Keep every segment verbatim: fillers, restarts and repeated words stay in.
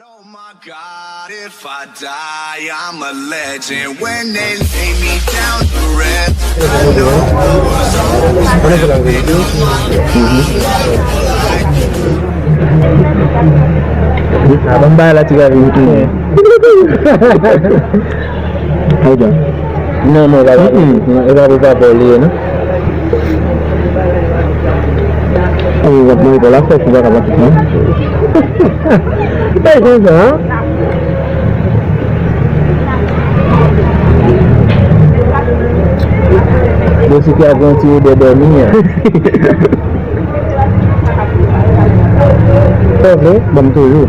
Oh my God, if I die, I'm a legend. When they lay me down to rest, I know who was always there in my life. Ah, ban m bay la ti gavi. Oke. Non, non, la, la. Non, e pa pou pa pou li, non. Ou wap manje pou la fèt, ou pa ka pati, non? E konsa, hein? Bon, si te ap yon ti odè dòmi, hein? Sa vre? Ban m toujou.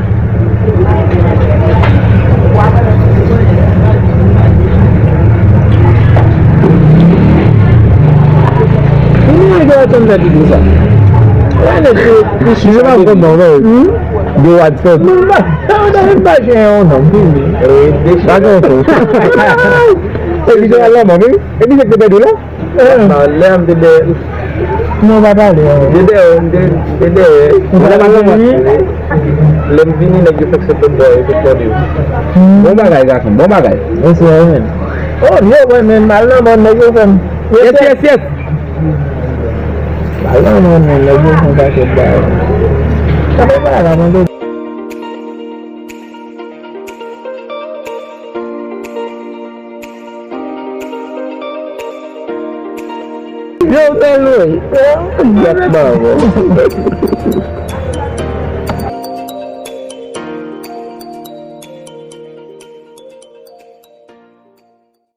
Mwen gen yon tande di sa. Wè nèg yo. Li se pa konn non, non. De Watson. Mwen pa, mwen pa gen yon non. Pa gen yon non. Epi se la, mami. Epi se te pèdi la. Lè m te dèyè. Non, pa pale. Te dèyè, te dèyè. Lè m vini, nèg yo fèk se foutbòl, e foutbòl yo. Bon bagay, gason, bon bagay. Mèsi, amen. Oh, yo, wè, men mal nan mòn, nèg yo fè m. Yes, yes, yes. Mal nan mòn, men nèg yo fè m pakèt bagay. Sa fè bagay la, mwen. Yo, bèl wi. Gèt bò.